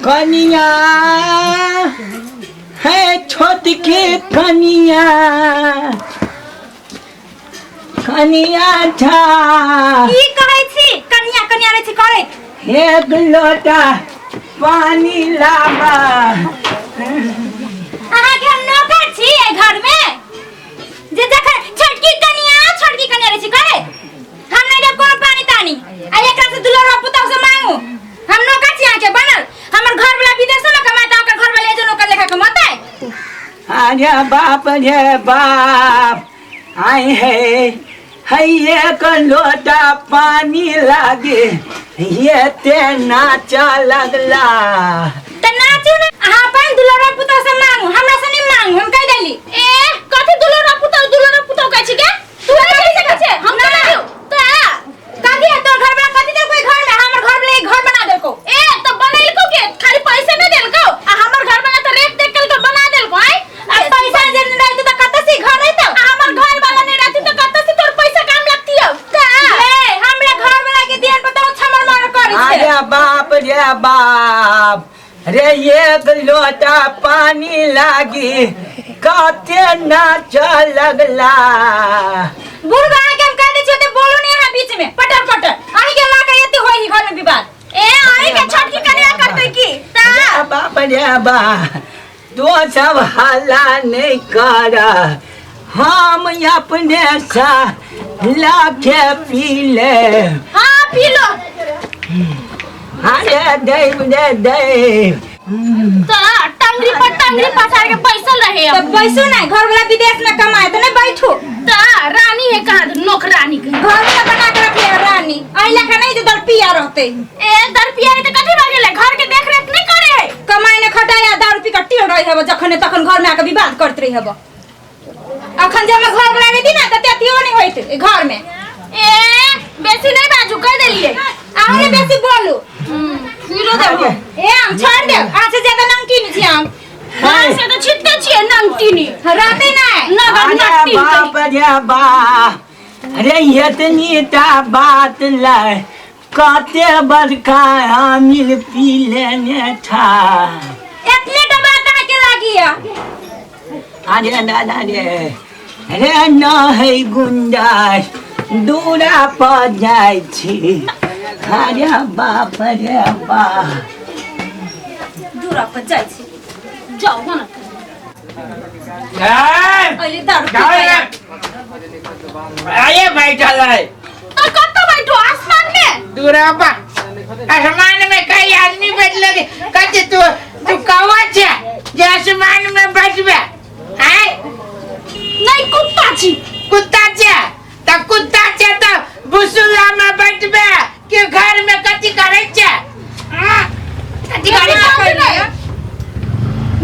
कनिया है छोटकी कनिया कनिया छा की कहै छी कनिया कनिया रहै छी करैत एक लोटा पानी लाबा अहाँके हम नौकर छी एहि घर में जे जखन छोटकी कनिया छोटकी कनिया रहै छी करैत हम नहीं देब कोनो पानी तानी आ एकरा से दुलरवा पुतहु से मांगू हम नौकर छी अहाँके बनल हमर घर वाला विदेशो में कमाता ओकर घर वाला एजो नौकर लेखा कमाता अरे बाप रे बाप आय है है एक लोटा पानी लागे ये ते नाचा लगला त नाचू ना अहाँ अपन दुलरवा पुतहु से मांगू हमरा से नहीं मांगू हम कह देली ए कथी दुलरा पुतौ दुलरा पुतौ कहै छी के तू कथी से कहै छै हम ना। ना त कथी है तोर घर वाला कथी देलको ई घर में हमर घर वाला एक घर बना देलको ए त बनैलको के खाली पैसे नहीं देलको आ हमर घर वाला त रेट देख के बना देलको आय आ पैसा जे नहीं रहतो त कत से घर रहतो आ हमर घर वाला नहीं रहती त कत से तोर पैसा काम लगती हो त ए हमरा घर वाला के देन बताओ छमर मार करै छै अरे बाप रे बाप रे एक लोटा पानी लागी कते नाच लगला बुढ़वा अहाँके हम कह दै छियै ओते बोलू नहीं अहाँ बीच में पटर पटर अहीं के ला के एते होई घर में विवाद ए अहीं के छोटकी कन्या करतै की त अरे बाप रे बाप तो सब हल्ला नहीं कर हम अपने सा लाके पी ले हां पी लो अरे देव रे देव त टंगरी पर टंगरी पसार के बैसल रहे तो बैसू नहीं घर वाला विदेश में कमाए तो नहीं बैठू त रानी है कहाँ नौकरानी के घर वाला बना के रखले है रानी अहीं लेखा नहीं जे दरपिया रहते ए दरपिया है त कथी भऽ गेलै घर के देख रेख नहीं करे है कमाई ने खटाया दारू पी के टेढ़ रही हब जखन तखन घर में आके विवाद करत रही हब अखन जे हम घर वाला रहती ना त अथियो नहीं होइत ए घर में ए बेसी नहीं बाजू कह देलिए अहाँ ने बेसी बोलू पीलो देबो ए हम छोड़ देब आज से ज्यादा नमकीन छी हम हां से तो छिटते छिए नमकीनी रहते नहीं नगर अरे नमकीन बाप रे बाप अरे इतनी टा बात लै कते बड़का आमिल पी लेने था इतने टा बात अहाँ के लागी है अरे दादा रे रे न है गुंडा दूरा पर जाइ छी अरे बाप रे बाप दूरा पर जाइ छी जाओ ना अइले दारू पी के आयल। अरे बैठल है तो कत बैठो आसमान में दूराबा आसमान में कई आदमी बैठल है कहते तू तू कौआ छे जे आसमान में बैठबे आय नहीं कुत्ता छी कुत्ता छे त कुत्ता छे त बुसुला में बैठबे कि घर में कथी करै छे हाँ? कथी करै कमा छे के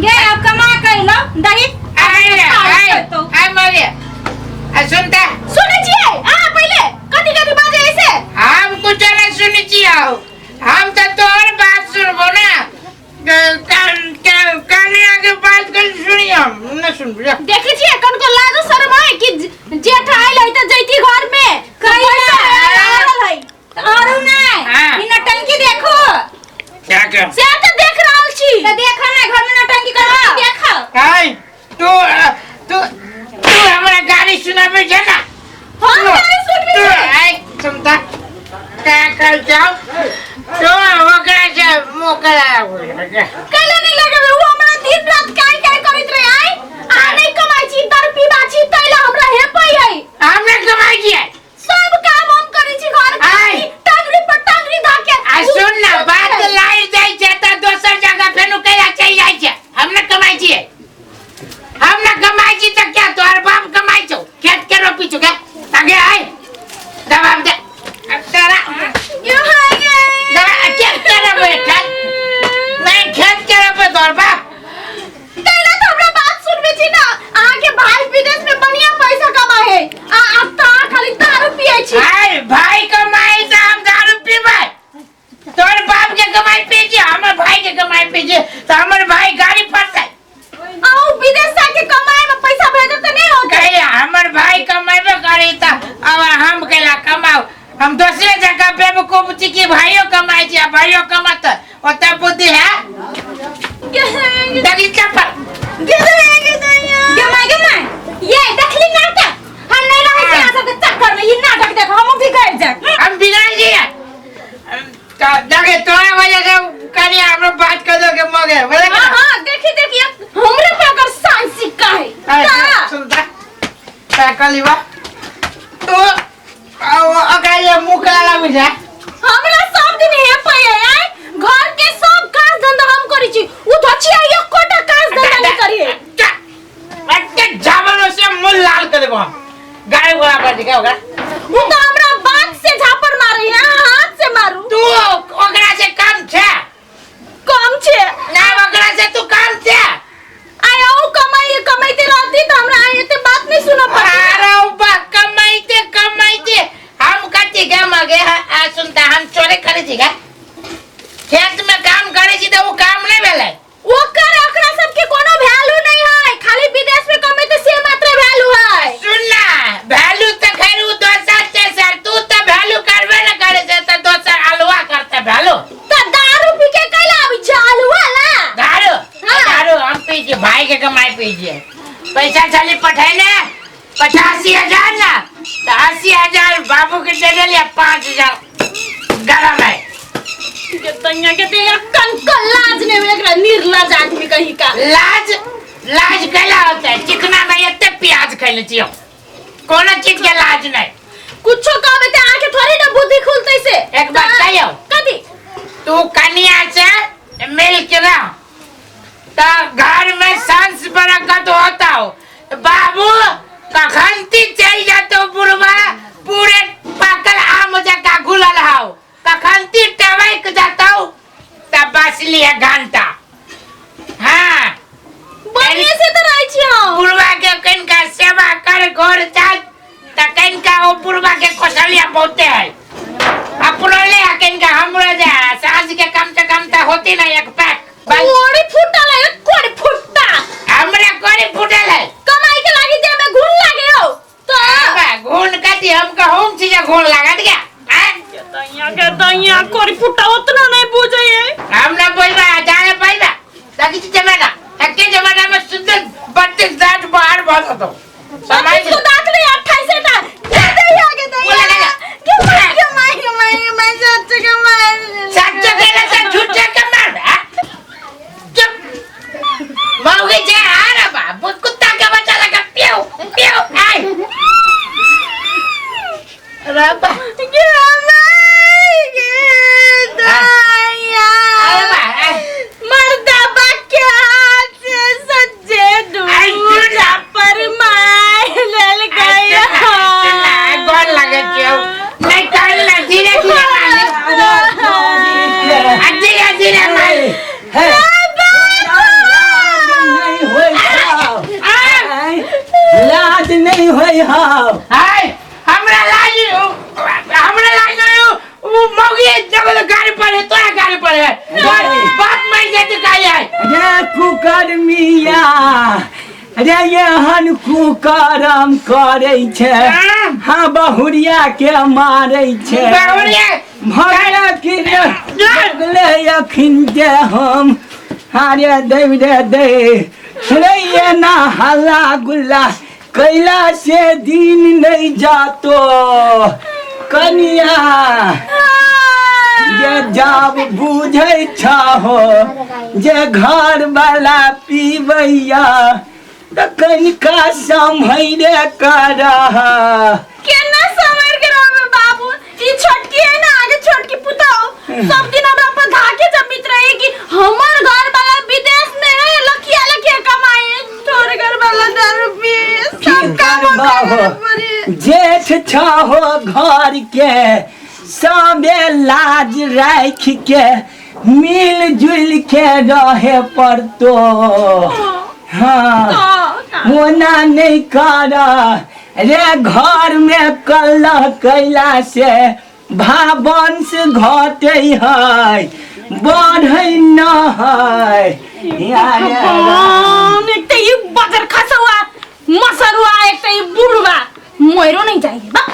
गे अब कमा के लो दही आय आय आय मरे आ सुनता सुनै छियै अहाँ पहिले कथी कथी बाजै ऐसे हम कुछ नहीं सुनै छियौ हम तऽ तोहर बात सुनबो ना कन्या के बात कर सुनी हम न सुनबो जा। देखै छियै कनको लाजो शरम है कि जेठ आइल है त जैती घर में कहिया? आयल है आरू नहीं हाँ। ई नौटंकी देखो क्या क्या से त देख रहल छी तो देखो ना घर में नौटंकी करो देखो आय तू तू तू हमरा गाली सुनाबे छै ना हम गाली सुनबे तू छै आय सुनता का कर जाओ तू ओकरा से मुंह करा कैले नहीं लगेबे उ हमरा दिन रात काय काय करैत रहे आय आ नहीं कमाई छी दर पीबा छी तैला हमरा हे पई है हमरा कमाई छियै सब काम हम करै छी घर के आय। टांगरी पर टांगरी धा के आ सुन ना बात लाइट जाइ छै तऽ दोसर जगह फेनु कैला चलि जाइ छै हम ना कमाई छियै हम ना कमाई छी तऽ क्या तोहर बाप कमाई छौ खेत के रोपी छौ क्या आगे आय दबाब दे अब तोरा यो हाय गे दबा खेत के रोपे खेत नहीं खेत के रोपे तोहर बाप तैला तो हमरा बात सुनबे छी ना अहाँ के भाई विदेश में बढ़िया पैसा कमाए है आ आ ता खाली दारू पिए छी आय भाई कमाई तऽ हम दारू पीबै तोहर बाप के कमाई पी छी हमर भाई के कमाई पी छी तऽ हमर भाई गाड़ी फटतै अहूँ विदेश जाके कमाए में पैसा भेजब तऽ नहीं होतै कहिया हमर भाई कमेबे करी तऽ अब हम केला कमाउ हम दोसरे जगह बेवकूफ छी कि भाइयो कमाइ छी आ भाइयो कमात ओते बुद्धि है देखी चप्पल। गे माय, गे माय, ये देखली नाटक। हम नहीं रहै छी अहाँ सबके चक्कर में। ई नाटक देख हम भी गइल जाए। हम बिगड़ जिए देखे तोरा वजह से कनी हमरो बात कर दो के मगे बोले। हां हां, देखी देखी, हमरे पे अगर सान सिक्का है का? सुनता कलिवा तो ओकरा ये मुँह कला लागू छै। हमरा सब दिन हे पे है, घर के सब काज धंधा हम करै छी, उ धचिया एकोटा काज धंधा नहीं करी है। अट्टे जाबनो से मुँह लाल कर देबो हम, गाय घोड़ा पर दिखा ओकरा। उ तो हमरा बात से झापड़ मारे है, हाथ से मारू। तू ओकरा से कम छै? कम छे। ना, ओकरा से तू कम छै। आय औ कमाई कमाइते रहती तो हमरा आय एते बात नहीं सुनऽ पड़ती। अरे बा, कमाइते कमाइते हम कथी के मगे। आ सुनता, हम चोरी करे छी का? खेत में काम करे छी त उ काम नहीं भेलै। ओकर ओकरा सबके कोनो वैल्यू नहीं है, खाली विदेश में कमाइते से मात्र वैल्यू है। सुन ना, वैल्यू त खैर उ दोसर तेसर, तू त वैल्यू करबे न करे छै त दोसर अलुआ करते वैल्यू। त दारू पी के कैला आबै छै आलू वाला? दारू? हाँ। दारू हम पी छी भाई के कमाई पी छी। पैसा छली पठैले 85,000 ना, त 80,000 बाबू के दे देलियै, 5,000 गरम है। के तैया के तैया कंकल लाज नहीं एकरा, निर्लज आदमी कहीं का। लाज लाज कैला होता है? चिकना में एते प्याज खैले छियो, कोनो चीज के लाज नहीं। कुछो कहबे ते आके थोड़ी ना बुद्धि खुलते से। एक बात कहियो। कथी? तू कनिया से मिल के रह त घर में सांस बरकत होता हो। बाबू कखनती चल जातो, बुढ़वा पूरे पाकल आम जका घुलल हाउ, कखनती टबक जातो तब बसली है घंटा। हाँ। बढ़िया से तो रहै छी हम। बुढ़वा के कनिका सेवा कर घर जात त कनिका ओ बुढ़वा के कौशल्या बहुते है। अपनो ले आ कनिका हमरो दे, साँझ के कम से कम त होती ना एक पैक बस। कोड़ी फूटल है, कोड़ी फुट्टा। हमरा कोड़ी फूटल है? कमाई के लागी दे में घुन लागे हो तो। अबे, घुन कथी? हम कहूँ छी जे घुन लागत गया आँय? तैया के तैया कोड़ी फुट्टा उतना नहीं बुझे है। हम ना बोलबा जाने पाइबा देखी छी जमाना, एके जमाना में सुंदर 32 दांत बाहर भऽ जेतौ, समझ? तो दांत ले 28 टा दे दे आगे दे। बोला लगा। के मार के मार के मार के मार सच के मार। सच के से झूठे के मार आ? चुप मौगी जे आ रे बाबू, कुत्ता के बच्चा लगा पियो पियो आय रे बा। के मार के दया। अरे बा आय। मर्दाबा के हाथ से सज्जे आई दूध सुन। पर मार लेल गया। गोर लगे छियौ, नहीं कर ना, धीरे धीरे मार, आ धीरे धीरे मार। हे, लाज नहीं होई हौ। लाज नहीं होई हौ। हाय, हमरा लाज, हमरा लाज नहीं। उ मौगी जब गाड़ी पर है, तोरा गाड़ी पर है, तोर बाप मर जेतै काहे है? रे कुकर मिया रे, एहन कुकरम करै छै, हाँ, बहुरिया के मारै छै। बहुरिया। भगला कि भगले अखिन जे हम हारे दै रे दै रे, एना हल्ला गुल्ला कैला से दिन नहीं जातो। कनिया जे जाब बुझै छहो जे घर वाला पीबैया त कनिका सम्हैरे कर। केना संवर के रहबे बाबू? ई छोटकी है ना, आगे छोटकी पुताओ सब दिन हमरा पर धाके जमित रहे कि हमर घर वाला विदेश में है, लखिया लखिया कमाए, तोर घर वाला दारू पी की सब काम हमरा करबहो? करे पड़ी। जेठ छहो घर के, सबे लाज राख के मिल जुल के रहे पड़तो। हाँ, ओना नहीं कर रे, घर में कलह कैला से भावंश घटे है, बढ़े न है। यारे भगवान, एक तो ये बजर खसुआ मसरुआ, एक तो ये बुढ़वा मोरो नहीं चाहिए बा।